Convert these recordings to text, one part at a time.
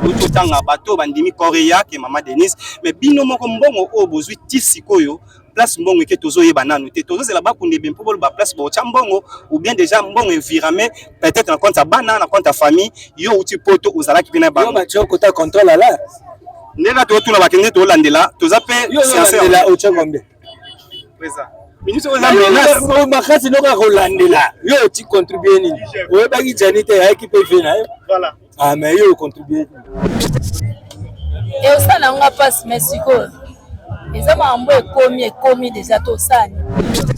Touti otanga bato oyo bandimi Correa ke mama Denise, mais bino moko mbongo oyo bozwi ti sikoyo, place mbongo eke tozoyeba nanu te. Tozozela bakunda ebembe mpo boloba place botya mbongo, ou bien déjà mbongo evirame peut-être na compte ya bana, na compte ya famille. Yo outi Poto, ozalaki mpe na Yo bango. Batie kota contrôle ala. Ndenge totuna bakende, tolandela, toza mpe Yo sincère. olandela, otie combien? Président. Ministre oyo eza menace. Oyo makasi noka kolandela, yo oti contribue nini? Oyebaki Jani te, ayaki mpe vie na yo. Voilà. Ah, mais yo ocontribue nini? Eosala nga mpasi, mais sikoyo eza makambo ekomi déjà, tosani.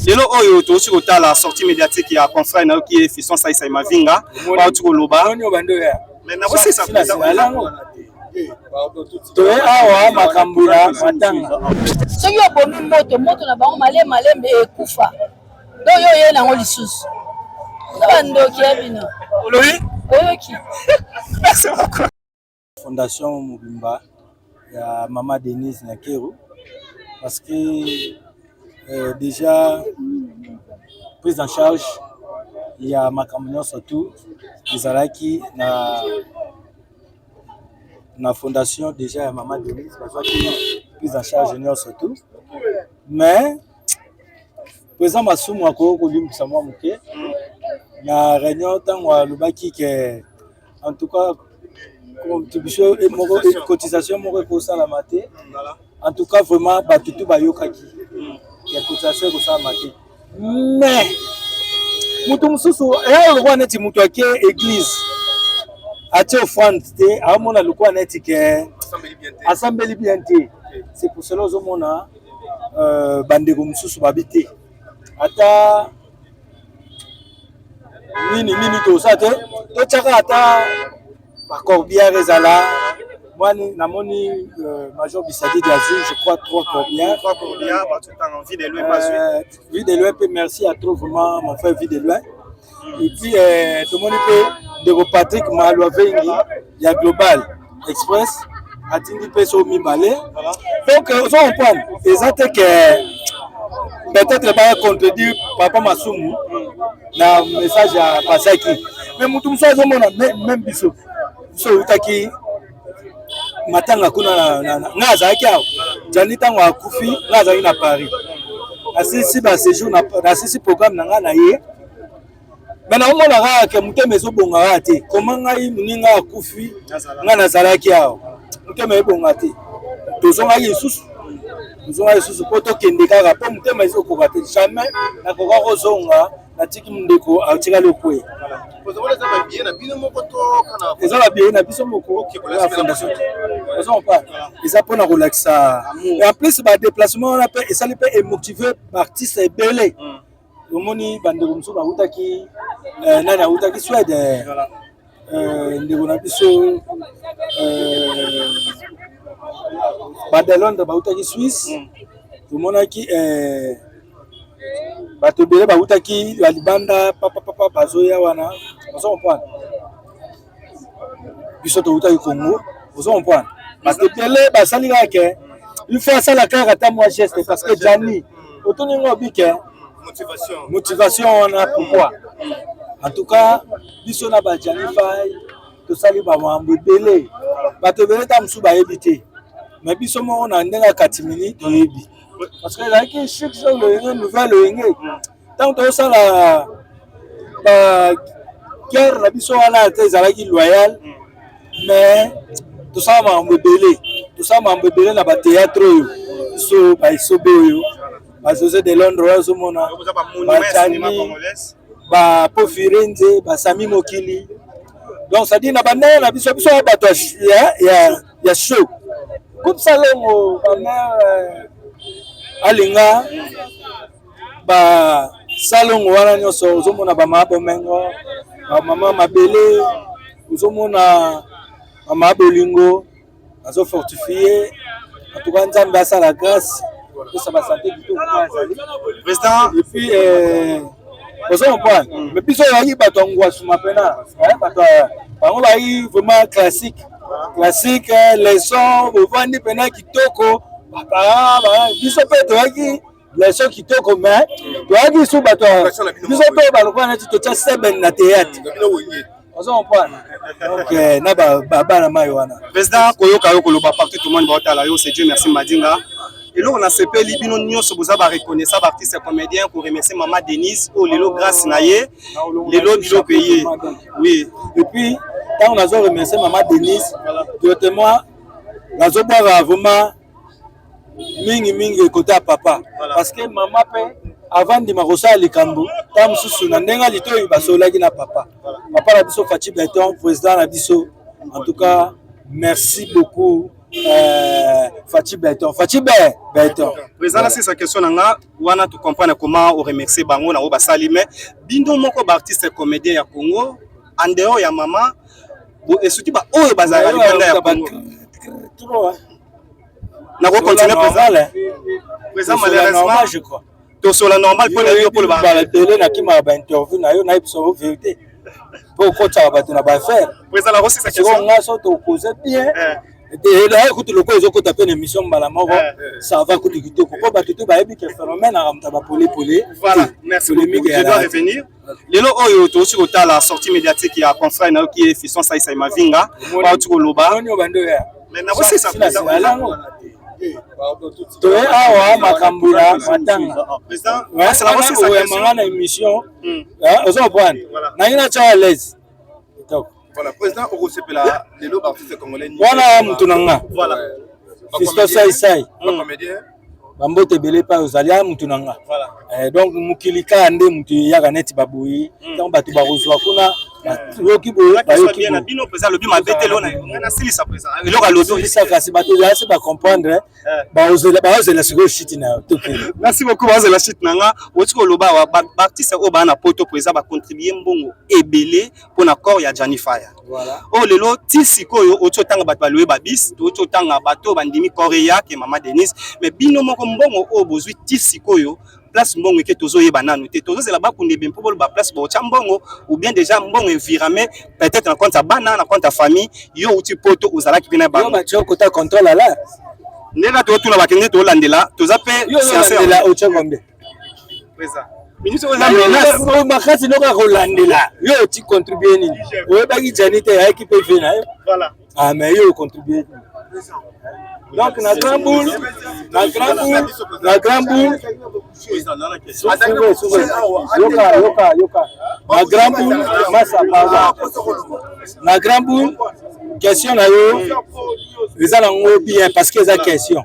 Lelo oyo touti kotala sortie médiatique ya confrère nayoki ye Fiston Saisai Mavinga, bauti koloba. Omoni oyo bando ya Mais nakosisa. Sina sina lango toye awa, makambo ya matanga. Soki obomi moto, moto na bango malembe malembe ekufa. Donc yo oye nango lisusu na bandoki ya bino. Olobi. Oyoki. Merci beaucoup. Fondation mobimba ya mama Denise Nyakeru, parce que déjà prise en charge ya makambo nyonso tu ezalaki na fondation déjà ya mama Denise. Bazwaki prise en charge nyonso tu, mais président Masumu akoki kolimbisa mwa moke na réunion ntango alobaki ke en tout cas contribution moko, cotisation moko ekosalama te. En tout cas vraiment bato tu bayokaki ya cotisation ekosalama te, mais moto mosusu eya lokola neti moto ake église, atie offrande te, aomona lokola neti ke asambeli bien te. C'est pour cela ozomona bandeko mosusu babi te, ata nini nini tosala te, totiaka ata bacorbillard ezala mwani. Namoni major Bisadidi azwi, je crois, trois corbillards. Trois corbillards, bato tanga Vie de Loin bazwi. Vie de Loin mpe, merci à trop vraiment, mon frère Vie de Loin. Et puis tomoni mpe ndeko Patrick Malwa Vengi ya Global Express atindi mpe so mibale. Donc ozo comprendre, eza te ke peut-être baya contredire papa Masumu na message ya pasaki, mais motu mosusu azomona. Même biso eutaki matanga kuna, nga azalaki awa. Jani ntango akufi, nga azalaki na Paris, nasilisi baséjour, nasilisi programme na ngai na ye, me naomona kaka ke motema ezobonga kaka te. Koma ngai moninga akufi, ngai nazalaki awa, motema ebonga te. Tozongaki lisusu, tozongaki lisusu mpo tokende kaka, mpo motema ezokoka te. Jamais nakoka kozonga, natiki ndeko atikali okweya. Eza babillet na biso moko ya fondation, oza comprendre? Eza mpona kolakisa. En plus badéplacement wana mpe esali mpe emotive baartiste ebele. Omoni bandeko mosusu bautaki, nani autaki Swede, ndeko na biso bade Londres, bautaki Suisse. Tomonaki bato ebele bautaki ya libanda, papapapa, bazoya wana, ozo comprendre? Biso toutaki Congo, ozo comprendre? Bato ebele basali kaka ke il faut asala kaka ata mwa geste, parce que Jani otuni ngo obike motivation wana pourquoi. En tout cas biso na bajani Fai tosali bamambo ebele, bato ebele ta mosusu bayebi te, mais biso moko na ndenge ya katimini toyebi, parce que ezalaki chic so loyenge, nouvelle loyenge. Ntango tozosala baguerre na biso wana te, ezalaki loyal, mais tosala makambo ebele, tosala makambo ebele na bathéâtre oyo biso baesobe oyo, bajosé de Londres oyo ozomona, bajani, bapo Firenze, basami mokili. Donc c'est-à-dire na bandenge na biso, biso oyo bato ya show, groupe Salongo, bamare alinga basalongo wana nyonso. Ozomona bamama bomengo, bamama mabele, ozomona mama bolingo azofortifie. En tout cas Nzambe asala grâce, apesa basanté kitoko azali. Président. Et puis ozo comprendre, mais biso oyaki bato ya ngwasuma mpena, bato bango bayaki vraiment classique, classique leçon, bovandi mpena kitoko. Biso mpe toyaki leçon kitoko, mais toyaki su bato, biso mpe balokola neti totya seben na théâtre. Ozo comprendre? Donc eh, na ba bana mai wana. Président koyoka yo koloba partout tout le monde baotala yo, c'est Dieu merci Madinga. Eloko nasepeli, bino nyonso boza ba reconnaissant, ba artiste comédien, ko remercier mama Denise oyo lelo grâce na ye lelo biloko eye. Oui. Et puis ntango nazo remercier mama Denise directement, nazobwaka vraiment mingi mingi côté ya papa, parce que mama mpe avant ndima kosala likambo, ntango mosusu na ndenge ya litoyi basololaki na papa, papa na biso Fatshi Béton, président na biso. En tout cas, merci beaucoup, Fatshi Béton, Fatshi Béton. Président, nasisa question na nga wana. To comprendre comment oremercier bango na oyo basali, mais bino moko baartiste comédien ya Congo, en dehors ya mama, esuki baoyo bazalaka libanda ya Congo. Nakocontinue, président? Président, malheureusement je crois tosola normal mpo na yo mpo loba. Ebele nakimaka bainterview na yo, nayebi biso vérité mpo okotaka bato na baaffaire. Président, nakosisa question. Nga so tokose bien kutu lokola ezokota mpe na émission mbala moko, ça va kutu kitoko mpo bato te bayebi ke phénomène akamta bapolepole. Voilà, merci beaucoup. Je dois revenir. Lelo oyo tokoki kotala sortie médiatique ya confrère na yo ki Fiston Saisai Mavinga, bauti koloba. Mais nakosisa. Toye awa makambo ya matanga. Président, nakosisa. Oyamanga na émission, ozo comprendre, nangi natya à l'aise kitoko. Voilà, président, okosepela lelo baartiste congolais. Wana mutu na nga. Voilà. Fiston Saisai. Bacomédien. Bambote ebele epai ozali, aya mutu na nga. Donc mokili kaka nde mutu eyaka neti baboyi, ntango bato bakozwa kuna bayoki boye, bayoki. Na bino président alobi mabe te, lelo ngai nasilisa, président, eloko alobi. Silisa kasi, bato asi bacomprendre, baozela sikoyo shiti na yo, tokende. Merci beaucoup. Bazela shit na nga. Oti koloba awa, baartiste oyo baa na poto, président, bacontribue mbongo ebele mpona corps ya Jani Faya. Oyo lelo ti sikoyo oti otanga bato baloye babis, oti otanga bato oyo bandimi corps ke mama Denise, mais bino moko mbongo oyo bozwi ti sikoyo, place mbongo eke tozoyeba nanu te. Tozozela bakunda ebe mpo boloba place botya mbongo, ou bien déjà mbongo evirame peut-être na compte ya bana, na compte ya famille. Yo outi poto, ozalaki mpe na yo bango. Batie kota contrôle ala. Ndenge totuna bakende, tolandela, toza mpe yo olandela, otie combien? Ministre oyo eza menace. Makasi noka kolandela, yo oti contribue nini? Oyebaki Jani te, ayaki mpe vie na yo. Ah, mais yo ocontribue nini? Donc na grand boule, na grand boule, na grand boule, yoka, yoka, yoka, na grand boule, masa, pardon, na grand boule, question na yo eza nango bien parce que eza question,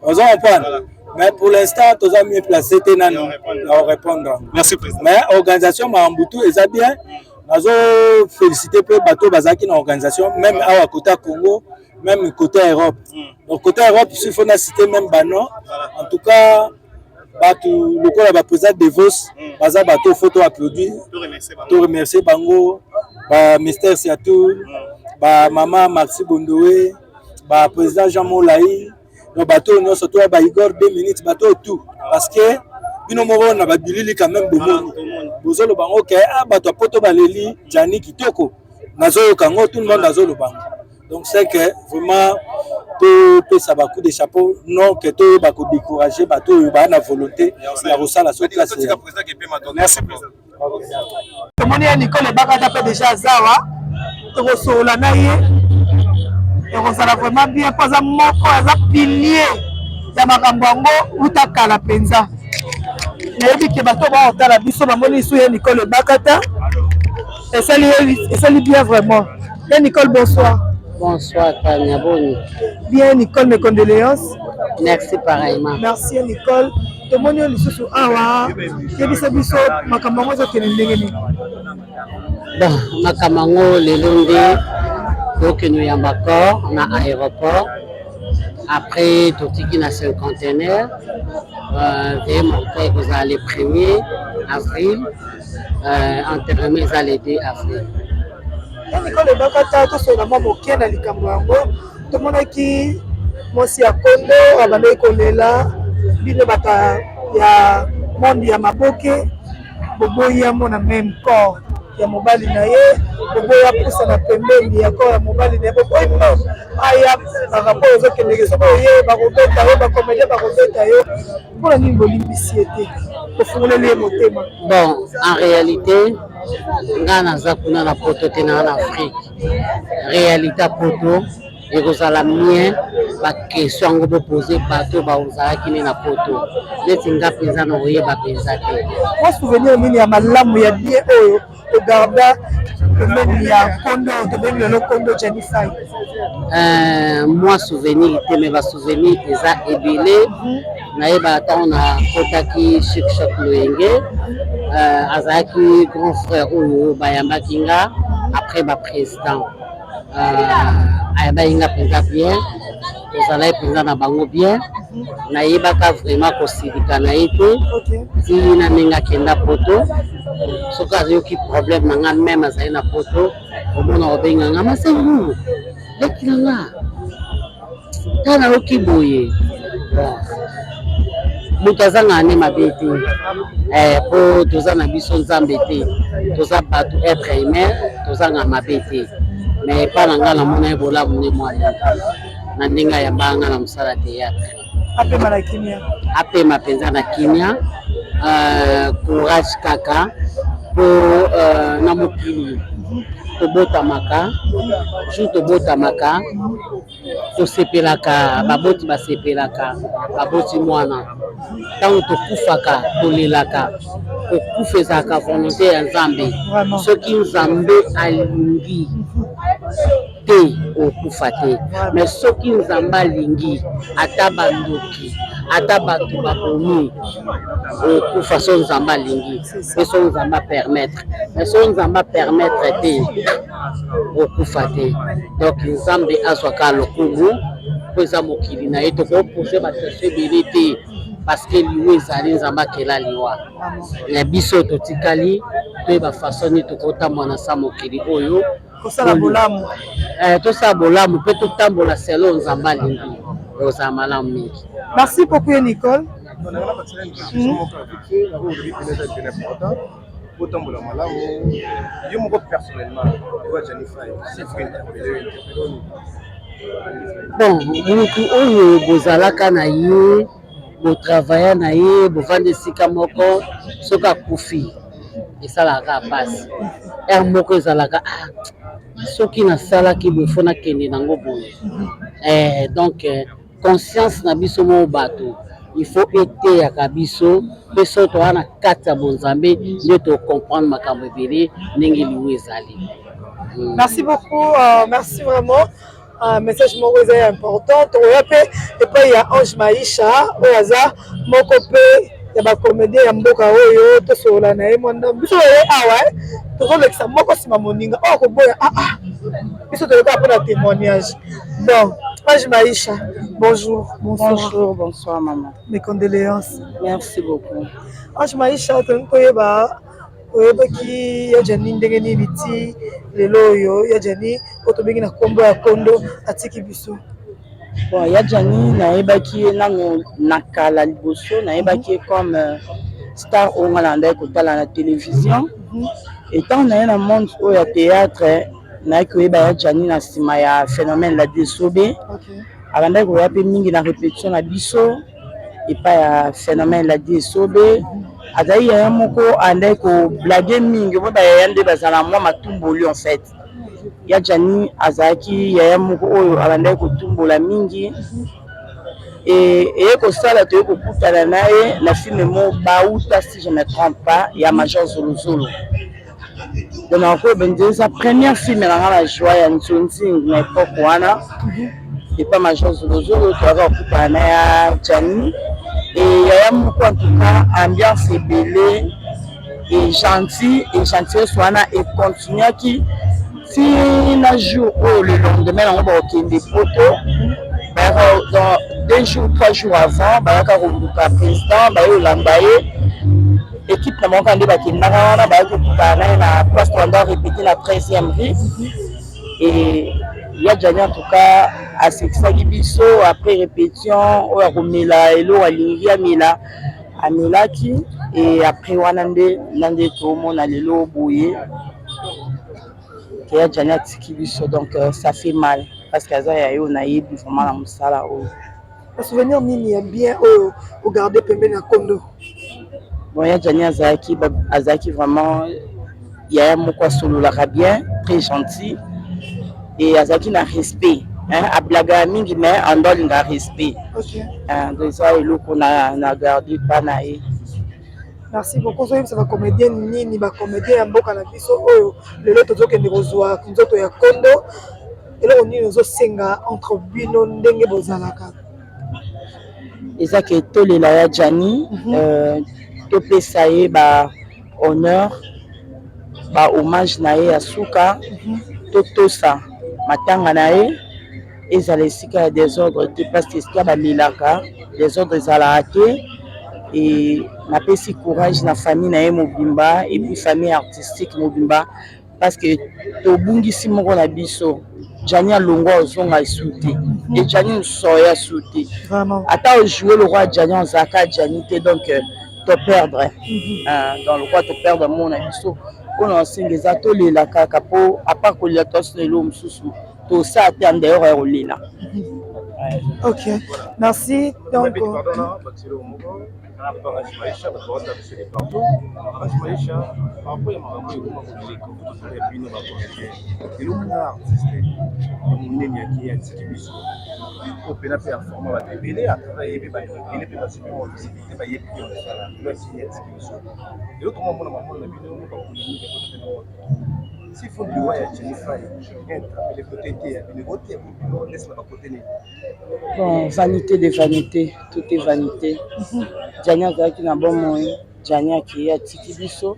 ozo comprendre, mais pour l'instant toza mieux placé te nanu na répondre. Merci, président. Mais organisation makambo tout eza bien, nazo félicité mpe bato bazalaki na organisation, même awa côté ya Congo, même côté Europe. Donc côté Europe, s'il faut na citer même bano, en tout cas bato lokola baprésident Devos, baza bato faut to applaudir, to remercier bango, ba Mister Siatou, ba mama Maxi Bondowe, ba président Jean Molai, donc bato oyo nyonso to ba Igor 2 minutes, bato oyo tout, parce que bino moko na babilili quand même bomoni, bozoloba ngo ke ah, bato ya poto baleli Jani kitoko, nazoyoka yango, tout le monde azoloba yango. Donc c'est que vraiment topesa ba coup de chapeau, non ke toyeba kodécourager bato oyo baa na volonté ya kosala so place. Merci, président. Tomoni ya Nicole Ebakata mpe déjà azawa, tokosolola na ye, ekozala vraiment bien mpo aza moko, aza pilier ya makambo yango uta kala mpenza. Nayebi ke bato baotala biso bamoni lisu ye Nicole Ebakata, esali esali bien vraiment. Ye Nicole, bonsoir. Bonsoir Tania, boni? Bien Nicole, mes condoléances. Merci pareillement. Merci Nicole. Tomoni yo lisusu awa, yebisa biso makambo yango ezokende ndenge nini? Bon, makambo yango lelo nde tokende oyamba corps na aéroport, après totiki na cinquantenaire, veillée mortuaire ekozala le 1er avril, enterrement eza le 2 avril. Nicole Ebakata, tosola mwa moke na likambo yango. Tomonaki mwasi ya Kondo abandaki kolela, bino bato ya monde ya maboke boboyi amona même corps ya mobali na ye, boboyi apusa na pembeni ya corps ya mobali na ye, boboyi même aya makambo oyo ezokendeke, soki oye bakobeta yo, bacomédien bakobeta yo. Mpona nini bolimbisi ye te, bofungoleli ye motema? Bon, en réalité Nga naza kuna na poto te, naa na Afrique. Réalité ya poto ekozala mien baquestion yango bopose bato bazalaki nde na poto. Neti nga mpenza na koyeba mpenza te. Mwa souvenir nini ya malamu, ya bien oyo ogarda pembeni ya kondo tobengi lelo kondo Jani Fai? Mwa souvenir te, mais basouvenir eza ebele. Nayeba ntango nakotaki Chic Choc Loyenge, azalaki grand frère oyo bayambaki nga après baprésident. Ayambaki nga mpenza bien, tozalaki mpenza na bango bien. Nayebaka vraiment kosilika na ye te ntina ndenge akenda poto. Soki azoyoki problème na nga, même azali na poto, omona kobenga nga: "Masengu, leki na nga, ta nayoki boye." Bon, moto azangaka nde mabe te, po toza na biso Nzambe te, toza bato, être humain, tozanga mabe te. Mais epa na nga namona ye bolamu nde mwa mingi na ndenge ayambaka nga na mosala théâtre. Apema na kimia. Apema mpenza na kimia. Courage kaka, po na mokili tobotamaka, jour tobotamaka tosepelaka, baboti basepelaka, baboti mwana. Ntango tokufaka tolelaka. Kokufa ezalaka volonté ya Nzambe. Soki Nzambe alingi te, okufa te. Mais soki Nzambe alingi, ata bandoki, ata bato babomi, okufa. So Nzambe alingi mpe so Nzambe apermettre. Mais so Nzambe apermettre te, okufa te. Donc Nzambe azwaka lokumu, mpo eza mokili na ye. Tokopose baquestion ebele te, parce que liwa ezali, Nzambe akela liwa na biso. Totikali toyeba façon nini tokotambola na sa mokili oyo. Kosala bolamu. Tosala bolamu mpe totambola selo Nzambe alingi, ekozala malamu mingi. Merci beaucoup ye Nicole. Otambola malamu. Yo moko personnellement, oyo Jani Fai, s'il faut interpeller, interpeller? Bon, mutu oyo bozalaka na ye, botravailla na ye, bovanda esika moko, soki akufi esalaka mpasi. Heure moko ezalaka: "Ah, soki nasalaki boye, fo nakende nango boye." Donc conscience na biso moko bato, il faut eteyaka biso mpe so toza na kati ya bonzambe nde tocomprendre makambo ebele ndenge liwa ezali. Merci beaucoup, merci vraiment. Message moko eza important. Tokoya mpe epai ya Ange Maisha oyo aza moko mpe ya bacomédien ya mboka oyo. Tosolola na ye mwa ndambo. Biso oye awa, tozolekisa moko nsima moninga oyo akoboya. Ah, biso toyokaa mpona témoignage. Bon, Ange Maisha, bonjour, bonsoir. Bonjour, bonsoir maman. Mes condoléances. Merci beaucoup. Ange Maisha, tolingi koyeba oyebaki ya Jani ndenge nini ti lelo oyo ya Jani oyo tobengi na nkombo ya Kondo atiki biso? Bon, ya Jani, nayebaki ye nano na kala. Liboso nayebaki ye comme star oyo nga nalandaki kotala na télévision. Etant na ye na monde oyo ya théâtre, nayaki koyeba ya Jani na nsima ya phénomène la Desobe. Abandaki koya mpe mingi na répétition na biso epai ya phénomène la Desobe. Azali yaya moko andaki koblaguer mingi. Mpo bayaya nde bazala mwa matumboli. En fait, ya Jani azalaki yaya moko oyo abandaki kotumbola mingi. Eye kosala toye kokutana na ye na film mo Bauta, si je me trompe pas, ya Major Zolozolo. Donc nakoyeba nde eza première film na nga na joie ya Nzonzingi na époque wana epa Major Zolozolo. Toyaka kokutana na ya Jani e yaya moko, en tout cas ambiance ebele et gentil et gentillesse wana econtinuaki ti na jour oyo le lendemain nango bakokende poto. Bayaka dans 2 jours, 3 jours avant, bayaka koluka président, baye olanda ye, équipe na bango kaka nde bakendaka wana. Bayaki kokutana na ye na place toanda répété na 13e rue. Et ya Jani, en tout cas asekisaki biso après répétition. Oyo akomela eloko alingi amela, amelaki. Et après wana nde na nde tomona lelo boye ke ya Jani atiki biso. Donc ça fait mal parce que aza ya yo, nayebi vraiment na mosala oyo. Souvenir nini ya bien oyo ogarde pembeni ya Kondo? Bon, ya Jani azalaki vraiment Yaya moko asololaka bien, très gentil et azalaki na respect. Hein, ablagaka mingi mais ando alingaka respect. Okay. Hein, donc eza eloko na, na garde pa na ye. Merci beaucoup. Ozoyebisa ba comédien nini, ba comédien ya mboka na biso oyo lelo tozokende kozwa nzoto ya kondo, eloko nini ozosenga entre bino ndenge bozalaka? Eza ke tolela ya Gianni, topesa ye ba honneur, ba hommage na ye ya suka, totosa matanga na ye, ezala esika ya désordre te, parce que esika balelaka désordre ezalaka te. Et napesi courage na famille na ye mobimba et puis famille artistique mobimba, parce que tobungisi moko na biso. Gianni alongwa, ozonga esu te, e Gianni mosoya su te. Ata ojoue le roi Gianni, ozalaka Gianni te. Donc toperdre, donc lokwa toperdre moko na biso. Mpona osenga eza tolela kaka, mpo à part kolela tosina eloko mosusu tosala te en dehors ya kolela. Ok, merci. Donc Maisha, bato baota biso de partout. Maisha, par rapport ya makambo ekoma koleka kotosala ya bino bacomédien, eloko na artiste ya monene yaki atiki biso oyo mpena mpe aforma bato ebele à travers ye, mpe bato ebele mpe bazwi mpe mwa visibilité, bayebi mpe mosala. Lelo akei, atiki biso. Lelo tokomona mamona na bino bapolémique ekota mpe na moto. S'il faut liwa ya Gianni Faye interpellé côté te ya bino, ote bino ndesi na bakote nini? Bon, vanité de vanité, tout est vanité. Gianni azalaki na bomoi, Gianni akei, atiki biso.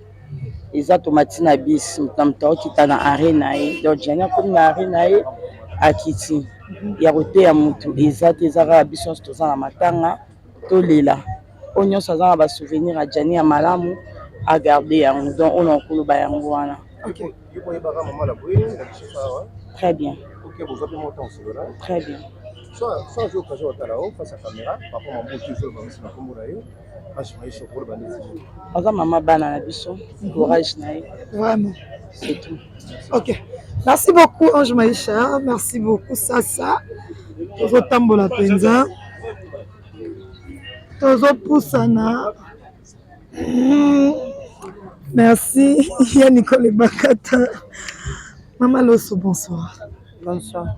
Eza tomati na bisi, moto na moto aokita na arrêt na ye. Donc Gianni akomi na arrêt na ye, akiti. Ya koteya motu eza te, eza kaka biso nyonso toza na matanga, tolela. Oyo nyonso aza na basouvenir ya Gianni ya malamu, agarde yango. Donc oyo na koloba yango wana. Yo koyebaka mama na boye na biso awa? Très bien. Ok, bozwa mpe mwa ntango solola? Très bien. So azwi occasion otala o face à caméra par rapport mambo oyo bamisi na kombo na yo, Ange Maisha, okoloba neti? Aza mama bana na biso, courage na ye. Vraiment. C'est tout. Ok, merci beaucoup Ange Maisha, merci beaucoup. Sasa tozotambola mpenza, tozopusana. Merci ya Nicole Bakata. Mama Loso, bonsoir. Bonsoir.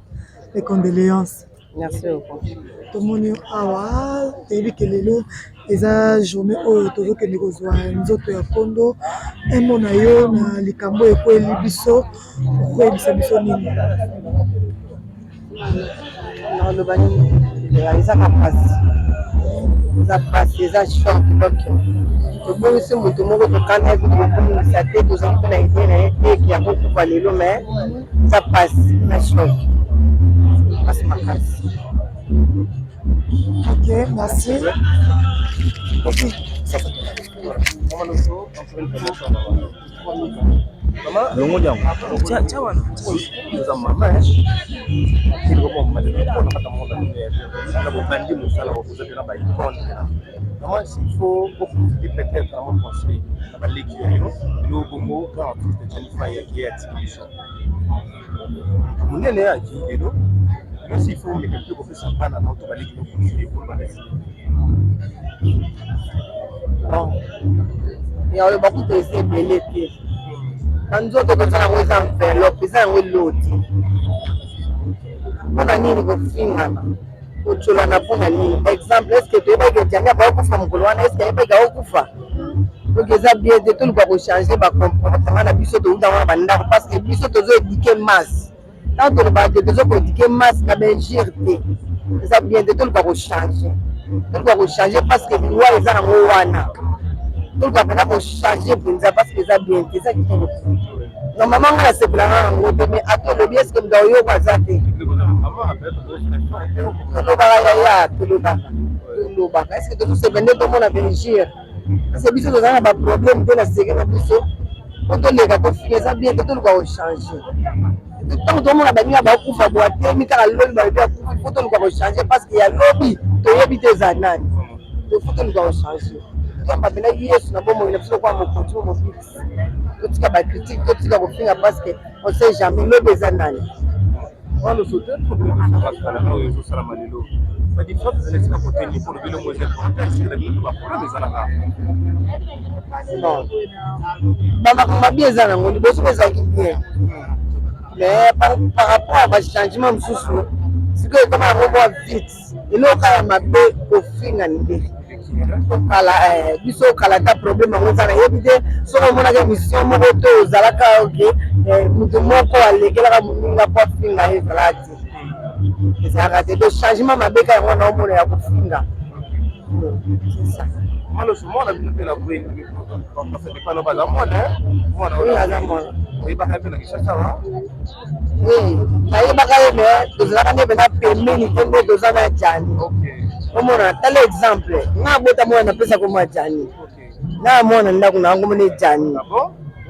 Les condoléances. Merci beaucoup. Tomoni awa, toyebi ke lelo eza journée oyo tozokende kozwa nzoto ya kondo. Emo na yo na likambo ekweli biso, okoyebisa biso nini? Naloba nini? Ezaka mpasi, eza mpasi, eza choc. Donc tobongisi moto moko, tokana ye kutu kobongisa te, tozali mpe na idée na ye te eke yango kufa lelo, mais eza mpasi na choc, mpasi makasi. Ok, merci. Ok. Longo nyango oza mama na bobandi mosala, oza mpena baicone. Mama, s'il faut oprofiter peut-être na mwa conseil na baleki oyo lelo bongo grand artiste Gianni Faye akei, atiki biso monene, akei lelo. Lelo s'il faut omeka mpe kopesa bana na to baleki no conseil, ekoloba neti? Bon, ya oloba kutu eza ebele te. Na nzoto toza yango, eza enveloppe, eza yango eloo te. Mpona nini kofingana, kotyolana? Mpona nini? Exemple, est-ce toyebaki Gianni akokufa mokolo wana? Est-ce ayebaki akokufa? Donc eza bien te. Toluka kochange bacomportement na biso. Touta wana bandako, parce que biso tozo éduquer masse. Ntango tolobaka te, tozo koéduquer masse na bainjure te, eza bien te. Toluka kochange, toluka kochange, parce que liwa eza nango wana. Toluka mpenza kochange mpenza, parce que eza bien te, eza kitoko te. Normalement nga nasepelanga yango te, mais ata olobi, est-ce moto aoyoko aza te? Tolobaka yaya, tolobaka, tolobaka. Est-ce tozosepela nde tomona bainjure? Parce que biso toza na baproblème te na seke na biso po toleka tofika, eza bien te. Toluka kochange. Ntango tomona baninga bakufa bo atemi kaka lobi, balobi akufi. Faut toluka kochange, parce que ya lobi toyebi te eza nani. Faut toluka kochange, toyamba mpena Yesu na bomoi na biso lokola mokonzi mo mobikisi. Totika bacritique, totika kofinga, parce que on sait jamais lobi eza nani. Wana sote kala oyo ezosalama lelo ba différence ezali esika kote nini mpo lobi longo eza important na bino ba problème ezalaka. Non, bamakambo mabe eza nango liboso mpe ezalaki bien, mais par rapport ya bachangement mosusu sikoyo ekoma yango mwa vite. Eloko ya mabe kofinga nde kala biso kala ta problème yango eza nayebi te soki omonaka émission moko to ozalaka oke moto moko alekelaka moninga mpo afinga ye, ezalaka te, ezalaka te. Donc changement mabe ka yango wana omona ya kofinga, c'est ça. Maloso mwana bino mpe na boye baza mwana mwana aza mwana. Oyebaka mpe na Kinshasa wa? Oui, nayebaka ye, mais tozalaka nde mpena pembeni te nde toza na Jani. Omona, tala exemple, nga abota mwana, napesaka mwa Jani na mwana ndako na yango mona Jani.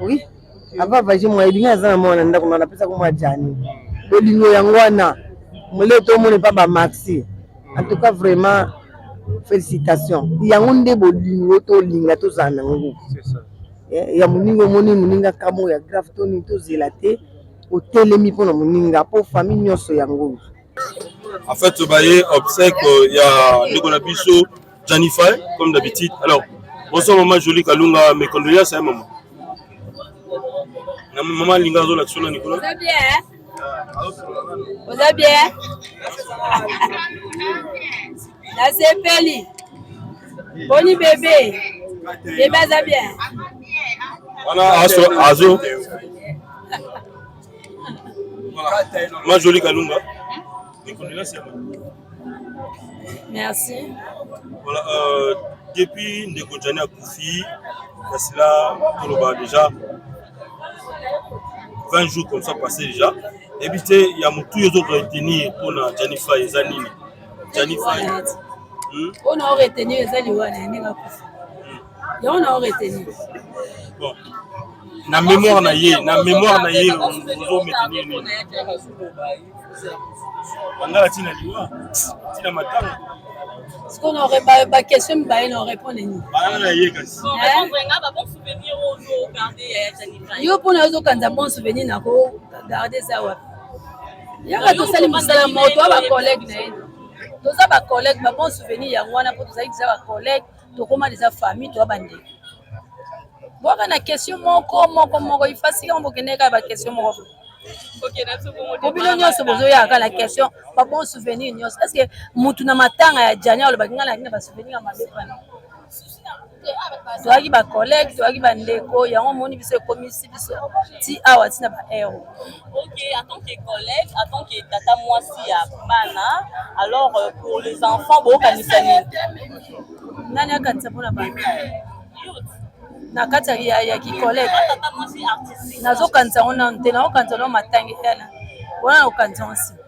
Oui, avant vage mwa yebi nga aza na mwana ndako na napesaka mwa Jani. Bolingo yango wana mole tomona epa bamaxi. En tout cas, vraiment félicitation. Yango nde bolingo tolinga tozala nango ya moninga. Omoni moninga kamo ya grave to nini, tozela te, otelemi mpona moninga mpo famille nyonso yango. En fait, baye obsèque ya ndeko na biso Gianni Fay, comme d'habitude. Alors, bonsoir maman Jolie Kalunga, mes condoléances hein, maman. Na maman Linga zo la tsona Nicolas. Oza bien? Oza bien? Nasepeli. Boni bébé? Bébé aza bien? Wana aso azo. Voilà. Maman Jolie Kalunga. Mes condoléances maman. Merci. Voilà, depuis ndeko Gianni akufi, kasi là toloba déjà 20 jours comme ça passé déjà. Yebi te ya motu ozo retenir mpona Gianni Fay eza nini? Gianni Fay. Mpona oretenir eza liwa na ye ndenge akufa. Yango na oretenir. Bon. Na mémoire na ye, na mémoire na ye ozo retenir nini? Bangala ntina liwa, ntina matanga. Sikoyo baquestion mibale na orépondre nini? Bana na ye kasi. Yo mpona ozokanza bon souvenir na kogarde eza wapi? Yaka tosali mosala moko, toza bacollègue na ye, toza bacollègue. Babon souvenir yango wana mpo tozali deja bacollègue, tokóma deja famille, toza bandeko. Bwaka na question moko moko moko ifasika bokende kaka baquestion moko po bino nyonso bozoyaka na question babon souvenir nyonso. Est ce que mutu na matanga ya Jani alobaki ngai nayaki na basouvenir ya mabe pana? Toyaki bacollègue, toyaki bandeko. Yango omoni biso ekomisi biso ti awa, ti na baero. Ok, en tant que collègue, en tant que tata mwasi ya bana, alors pour les enfants, bokanisa nini? Nani akanisa mpona bana na kati ya kicollègue? Tata mwasi artistique. Nazokanisa yango nanu te, nakokanisa nano matangi yana wana, nakokanisa yango nsima.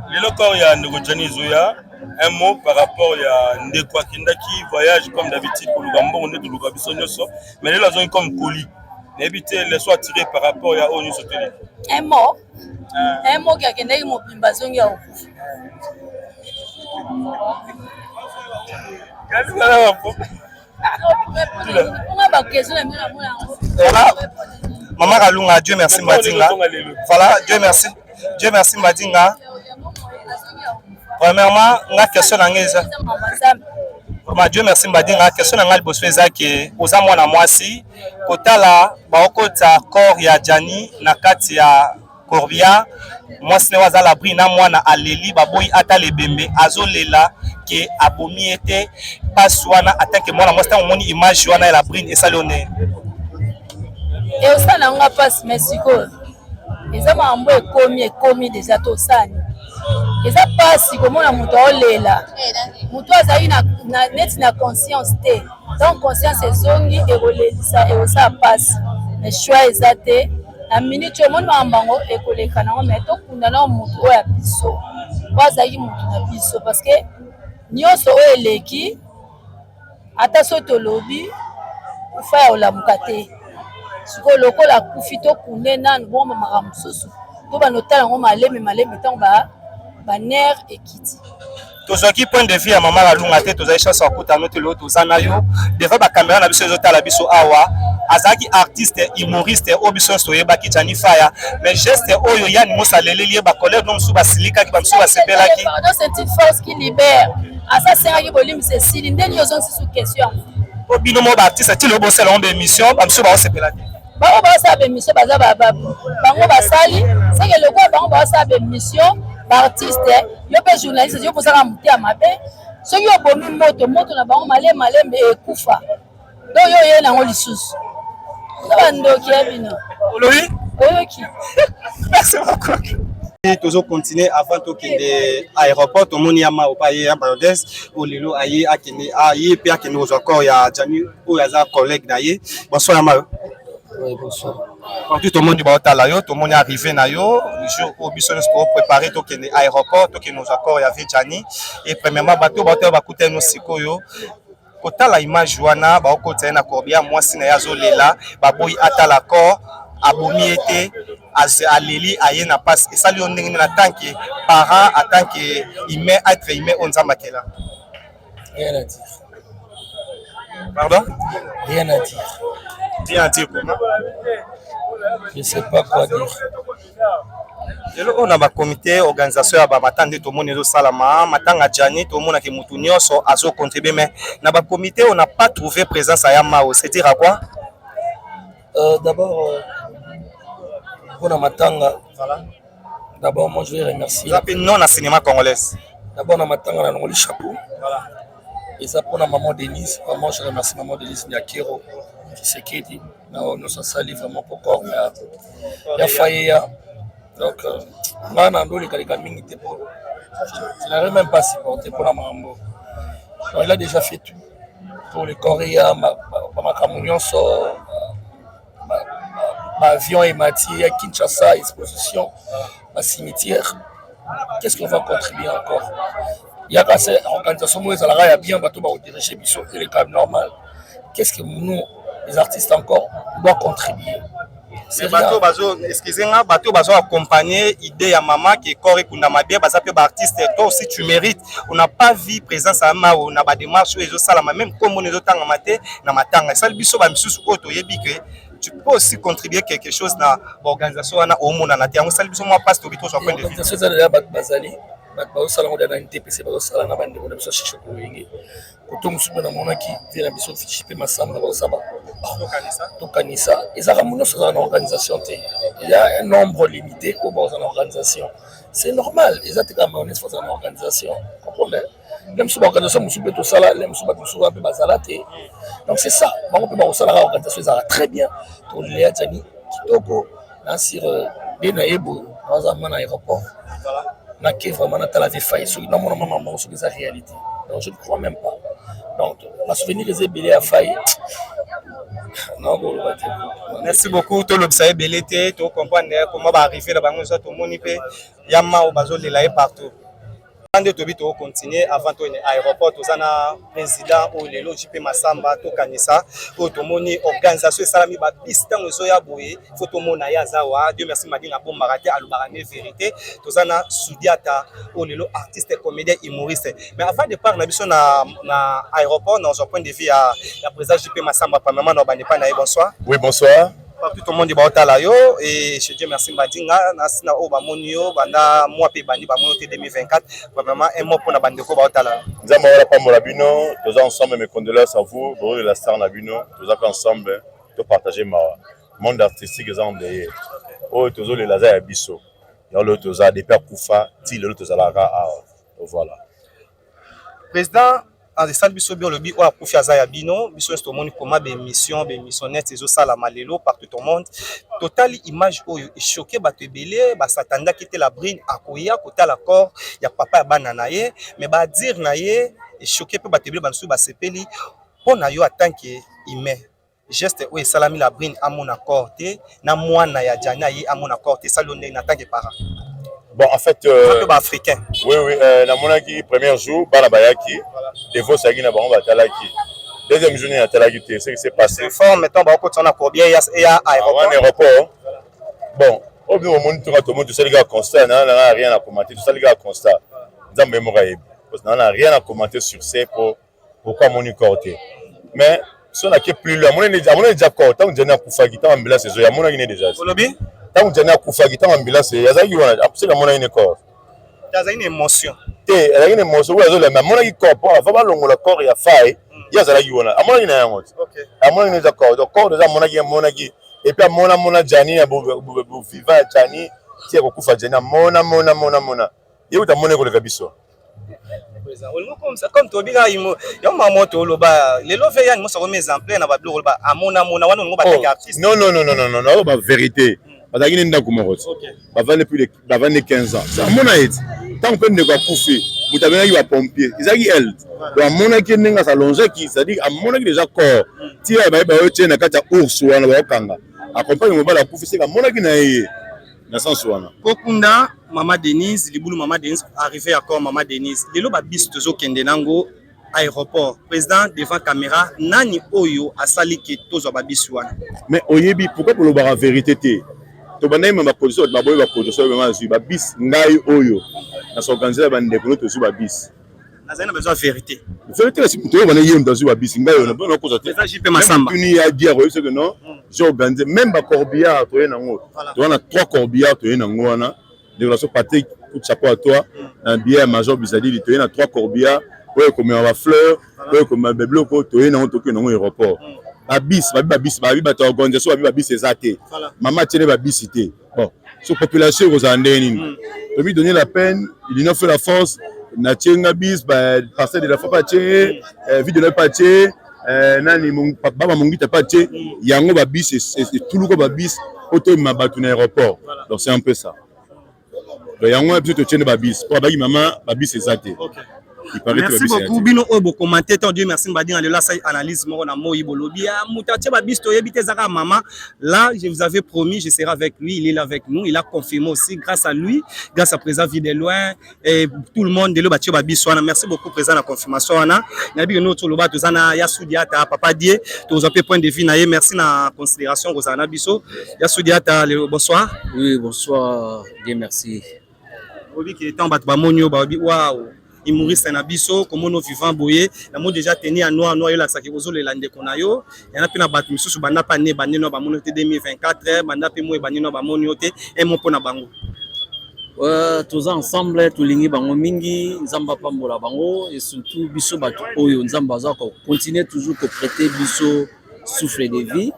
Lelo corps ya ndeko Gianni ezoya. Un mot par rapport ya ndeko akendaki voyage comme d'habitude koluka mbongo nde toluka biso nyonso, mais lelo azongi comme colis. Nayebi te leçon à tirer par rapport ya oyo nyonso teleki. Un mot, un mot ki akendaki mobimba, azongi ya kokufa. Mponga baquestion na bino namona yango. Voilà. Maman Kalunga, Dieu merci Madinga. Voilà, Dieu merci. Dieu merci Madinga. Premièrement, nga question na ngai eza vraiment, Dieu merci Mbadinga, question na ngai liboso eza ke oza mwana mwasi, kotala baokota corps ya Gianni na kati ya corbillard, mwasi na ye aza l'abri na mwana aleli, baboyi atala ebembe, azolela ke abomi ye te. Mpasi wana, atanke mwana mwasi, ntango omoni image wana ya la brine, esali yo ndenge? Eosala nga mpasi, mais sikoyo eza makambo ekomi deja, tosani. Eza mpasi komona moto aolela, moto azali neti na conscience te. Donc conscience ezongi, ekolelisa, ekosala mpasi, mais choix eza te. Na minute oyo omoni makambo yango ekoleka nango, mais tokunda nao motu oyo ya biso, oyo azalaki motu na biso, parce que nyonso oyo eleki, ata so tolobi kufa ya olamuka te. Sikoyo lokola akufi, tokunde nanu bongo makambo mosusu to banda otala yango malembe malembe ntango banerfs ekiti. Tozwaki point de vue ya mama Kalunga te, tozali chance ya kokutana te. Lelo toza na yo devant bacaméra na biso, ezotala biso awa. Azalaki artiste humoriste oyo biso nyonso toyebaki Djani Faya, mais geste oyo Yann Mossa aleleli ye, ba collègues no mosusu basilikaki, ba mosusu basepelaki. Pardon, c'est une force qui libère. Asa sengaki bolimbisi esili nde nini ozongisi su question yango? Po bino moko ba artiste ti lelo bosala yango ba émission, ba mosusu baosepela te. Bango baosala ba émission baza ba, ba, bango basali seke lokola bango baosala ba émission ba artiste, yo mpe journaliste yo kozala motema mabe, soki obomi moto moto na bango malembe malembe ekufa. Donc yo oye nango lisusu. Oza ba ndoki ya bino. Olobi? Oyoki. Merci beaucoup. Tozo continuer avant tokende aéroport, tomoni ya Mao pa ye ya Bayodès oyo lelo aye akende aye pe akende kozwa corps ya Djani oyo aza collègue na ye. Bonsoir ya Mao. Oui, bonsoir. Partout tomoni baotala yo, tomoni arrivé na yo, jour oyo biso nyonso to préparer tokende aéroport, tokende kozwa corps ya vie Djani. Et premièrement bato baotala bakutani no sikoyo kotala image wana baokotisa ye na corbillard, mwasi na ye azolela, baboyi atala corps, abomi ye te, aleli aye na passe. Esali yo ndenge nini en tant que parent, en tant que humain, être humain oyo Nzambe akela? Rien à dire. Pardon? Rien à dire. Rien à dire comment? Je sais pas quoi dire. Lelo oyo na ba comité organisation ya ba matanga nde tomoni ezosalama matanga Djani, tomonaki mutu nyonso azo contribuer, mais na ba comité on n'a pas trouvé présence ya Mao, c'est dire à quoi? D'abord mpona matanga, voilà. D'abord moi je vais remercier Eza pe non na cinéma congolaise. D'abord na matanga na longoli chapeau. Voilà. Eza mpona maman Denise, vraiment je remercie maman Denise Nyakero Tshisekedi na oyo nyonso asali vraiment po corps ya ya Fayeya. Donc nga na ndolekaleka mingi te po je n'arrive même pas à supporter mpona makambo. Donc il a déjà fait tout pour le corps ya makambo nyonso, ba avion emati ya Kinshasa, exposition, ba cimetière. Qu'est-ce qu'on va contribuer encore? Yaka se organisation moko ezalaka ya bien, bato bakodirige biso eleka normal. Qu'est-ce que nous les artistes encore doit contribuer? C'est bato bazo, excusez nga, bato bazo accompagner idée ya mama ke corps ekundama bien, baza pe ba artiste. Toi aussi tu mérites. On n'a pas vu présence ya Mao na ba démarche oyo ezosalama, même kombo na ezotangama te na matanga. Esali biso ba misusu oyo toyebi ke tu peux aussi contribuer quelque chose na ba organisation wana omonana te. Yango esali biso mwa passe, tobi tozwa point de vue. Organisation eza deja, bato bazali, bato bazosala ngo na NTPC, bazosala na bandeko na biso Shisho Koyenge. Koto mosusu mpe namonaki vie na biso Fichi mpe Masamba bazosala tokanisa. Ezalaka mo nyonso ezala na organisation te, il y a un nombre limité oyo bazala na organisation, c'est normal. Eza te kaka mayonnaise fo azala na organisation, comprendre? Le mosusu baorganisation mosusu mpe tosala, le mosusu bato mosusu mpe bazala te. Donc c'est ça, bango mpe bakosalaka organisation ezalaka très bien. Tolela Djani kitoko na sur nde na ye boye, naza ma na aéroport, nake vraiment natala vie Faye, soki namona mama moko soki eza réalité. Donc je ne crois même pas. Donc ba souvenir eza ebele ya Faye, nakoloba te. Merci beaucoup. Tolobisa ebele te, tocomprendre comment baarrive na bango eza, tomoni mpe ya Mao bazolela ye partout. Nde tobi tokocontinue avant toyene aéroport, toza na président oyo lelo JP Masamba tokanisa oyo tomoni organisation esalami babisi ntango ezoya boye, fo tomona ye aza wa Dieu merci Madinga abombaka te, alobaka nde vérité. Toza na Sudiata oyo lelo artiste comédien humoriste. Mais avant départ na biso na, na aéroport, na ozwa point de vue ya, ya président JP Masamba, premièrement na bandepa na ye. Bonsoir. Oui, bonsoir. Partout tout le monde baotala yo et chez Dieu merci Mbadinga na sina oyo bamoni yo banda mois mpe ebandi bamoni yo te 2024. Premièrement un mot mpona bandeko baotala. Nzambe awala pambola bino, toza ensemble, mes condoléances à vous, boyolela star na bino, tozaka ensemble, topartage mawa. Monde artistique eza endeuillé, oyo tozolela aza ya biso, yango lelo toza depuis akufa ti lelo tozalaka awa. Voilà. Président esali biso bien, olobi oyo akufi aza ya bino. Biso nyonso tomoni koma baémission, baémission net ezosalama lelo partout au monde. Totali image oyo echoke bato ebele, basatandaki te la brine akoya kotala corps ya papa ya bana na ye, mais badire na ye echoke mpe bato ebele, bamisusu basepeli. Mpo na yo en tant que humain, geste oyo esalami, la brine amona corps te na mwana ya Djani aye amona corps te, esali yo ndenge na tant que parent? Bon, en fait, mpe baafricain. Oui, namonaki premier jour bana bayaki, Devos ayaki na bango, batalaki. Deuxième jour nini atalaki te, ce qui s'est passé. Forme ntango bakokotisa na corbillard eya aéroport. Wana aéroport. Bon, oyo bino bomoni, tonga tomoni, tosali kaka constat na na rien à commenter, tosali kaka constat. Nzambe ye moko ayebi. Parce que na na rien à commenter sur ce po pourquoi amoni corps te. Mais So nake plus loin, amonaki deja corps ntango Gianni akufaki, ntango ambulance ezoya, amonaki ne deja. Olobi? Ntango Gianni akufaki, ntango ambulance eya, azalaki wana, soki amonaki ne corps. Azalaki na émotion. Te, azalaki na émotion, oyo azolela, mais amonaki corps po avant balongola corps ya Faye, ye azalaki wana, amonaki na yango te. Amonaki deja corps, donc corps deja amonaki, amonaki. Et puis amona mona Gianni ya vivant ya Gianni, ti ya kokufa Gianni, amona mona mona mona. Ye kutu amoni koleka biso. Comme toyebi kaka yo mama toloba lelo ve yani moso akomi exemplaire na babiloko oloba amona mona wana olingo bataki artiste. Non, non, non, non, non, non, ba vérité. Bazalaki ne ndako moko ti. Bavandi plus de bavandi 15 ans. Amona ye ti. Ntango mpe ndeko akufi, moto abengaki ba pompier. Ezalaki elle. Donc amonaki ye ndenge asalongeaki, c'est-à-dire amonaki déjà corps. Ti ya baye bayo tie na kati ya ours wana baokanga. Accompagne mobali akufi, seka amonaki na ye na sens wana. Kokunda mama Denise, libulu mama Denise, arrivé ya corps mama Denise. Lelo ba bus tozokende nango aéroport. Président devant caméra, nani oyo asali ke tozwa ba bus wana? Mais oyebi pourquoi bolobaka vérité te? Tobandaki ma baproduction, bato baboyi baproduction oyo bazwi ba bus. Ngai oyo na s'organiser na bandeko no tozwi ba bus. Nazali na besoin ya vérité. Vérité kasi moto oyo bana ye moto azwi ba bus, ngai oyo na nakoza te. Eza JP Massamba. Tuni ya dia koyebi soki non, j'ai organisé même ba corbillard toye nango. Toza na 3 corbillard toye nango wana. Déclaration Patrick, coup de chapeau à toi. Na billet ya Major Bizadili toye na 3 corbillard oyo ekomema ba fleur, oyo ekomema biloko, toye nango tokende nango aéroport. Ba bus, babi ba bus, babi bato ya organisation, babi ba bus eza te. Mama tiene ba bus te. Bon, so population ekozala ndenge nini? Tomi donner la peine, l'union fait la force. Na tie nga bis, ba pasteur de la foi pa tie, vie de la pa tie, nani baba mongita pa tie, yango ba bis etuluka ba bis po toyema bato na aéroport. Donc c'est un peu ça. Donc yango wana biso totie nde ba bis po abaki mama ba bis eza te. Il paraît que ba Merci bis eza beaucoup te. bino oyo bokomante to Dieu merci Mbadinga lelo asali analyse moko na moi bolobi ah moto atie ba bis toyebi te ezaka mama. Là, je vous avais promis, je serai avec lui, il est là avec nous, il a confirmé aussi grâce à lui, grâce à président Vie de loin et tout le monde lelo batie ba bis wana. Merci beaucoup président na confirmation wana. Nayebi ke no toloba toza na ya Sudiata papa Die, tozwa pe point de vue na ye. Merci na considération kozala na biso. Ya Sudiata, lelo bonsoir. Oui, bonsoir, Dieu merci. Oyebi ke ntango bato bamoni yo balobi waouh, humoriste na biso komona vivant boye, namoni déjà tenue ya noir noir elakisaki ozolela ndeko na yo. Yana mpe na bato misusu banda mpe ane bande no bamoni yo te 2024, banda mpe moi ebandi no bamoni yo te. Un mot mpo na bango. Toza ensemble, tolingi bango mingi, Nzambe apambola bango et surtout biso bato oyo Nzambe aza ko continuer toujours ko prêter biso souffle de vie.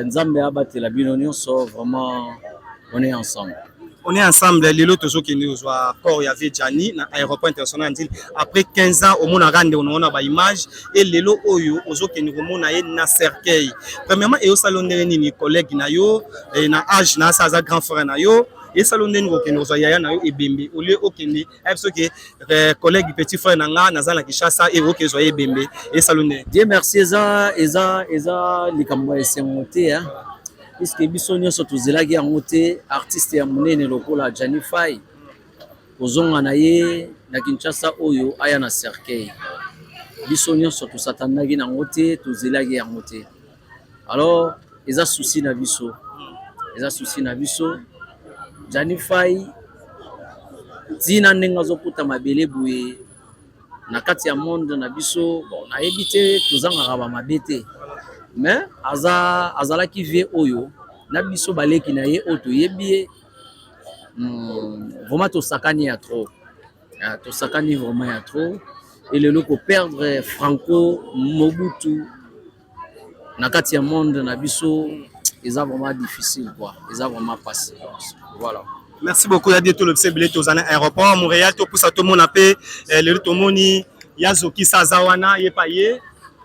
Nzambe abatela bino nyonso, vraiment on est ensemble. On est ensemble, lelo tozokende kozwa corps ya vie Gianni na aéroport international ya Ndjili. Après 15 ans omonaka ndeko na ona ba image et lelo oyo ozokende komona ye na cercueil. Premièrement eyosala ndenge nini collègue na yo na âge na sa aza grand frère na yo, esala ndenge kokende kozwa yaya na yo ebembe au lieu okende ayebi soki collègue petit frère na nga naza na Kinshasa et oke kozwa ye ebembe, esala ndenge. Dieu merci, eza eza eza likambo ya esengo te hein. Puisque biso nyonso tozelaki yango te, artiste ya monene lokola Gianni Faye kozonga na ye na Kinshasa oyo aya na cercueil. Biso nyonso tosatandaki nango te, tozelaki yango te. Alors eza souci na biso, eza souci na biso. Gianni Faye ntina ndenge azokota mabele boye na kati ya monde na biso, bon nayebi te tozangaka ba mabe te, mais aza azalaki vie oyo na biso baleki na ye oyo toyebi ye, vraiment tosakani ya trop, tosakani vraiment ya trop. Et lelo ko perdre Franco Mobutu na kati ya monde na biso eza vraiment difficile quoi, eza vraiment passé, voilà. Merci beaucoup ya Dieu tolobisa ebele toza na aéroport Montréal topusa tomona pe lelo tomoni ya Zokisa aza wana ye pa ye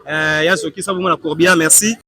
ya Zokisa bomona Courbia merci.